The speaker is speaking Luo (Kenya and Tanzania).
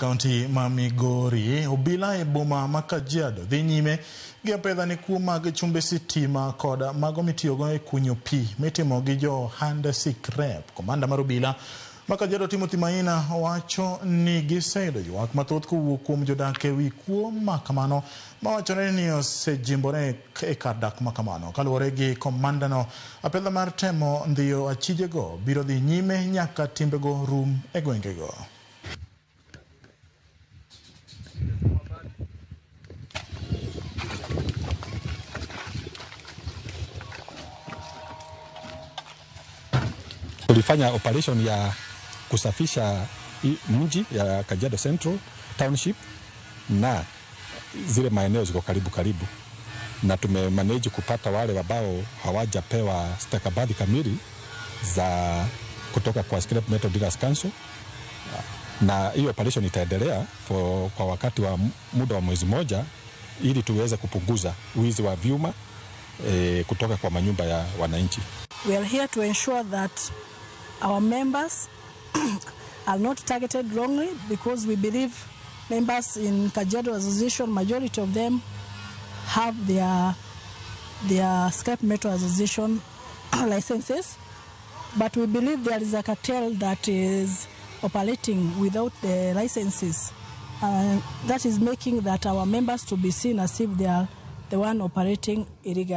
Kaunti ma Migori, obila e boma ma Kajiado dhi nyime gi apedha ne kuo mag chumbe sitima kod mago mitiyogo e kunyo pi mitimo gi jo ohand sikrep. Komanda mar obila ma Kajiado Timothy Maina wacho ni giseyudo ywak mathoth kowuok kuom jodak e wi kuo ma kamano mawachore ni osejimbore e kar dak ma kamano. Kaluwore gi komandano, apedha mar temo ndhiyo achijego biro dhi nyime nyaka timbego rum e gwengego. Tulifanya operation ya kusafisha mji ya Kajiado Central Township na zile maeneo ziko karibu karibu, na tumemanage kupata wale ambao hawajapewa stakabadhi kamili za kutoka kwa Scrap Metal Dealers Council, na hiyo operation itaendelea kwa wakati wa muda wa mwezi moja ili tuweze kupunguza wizi wa vyuma kutoka kwa manyumba ya wananchi. We are here to ensure that our members are not targeted wrongly, because we believe members in Kajiado Association, majority of them have their Scrap Metal Association licenses, but we believe there is a cartel that is operating without the licenses. That is making that our members to be seen as if they are the one operating illegally.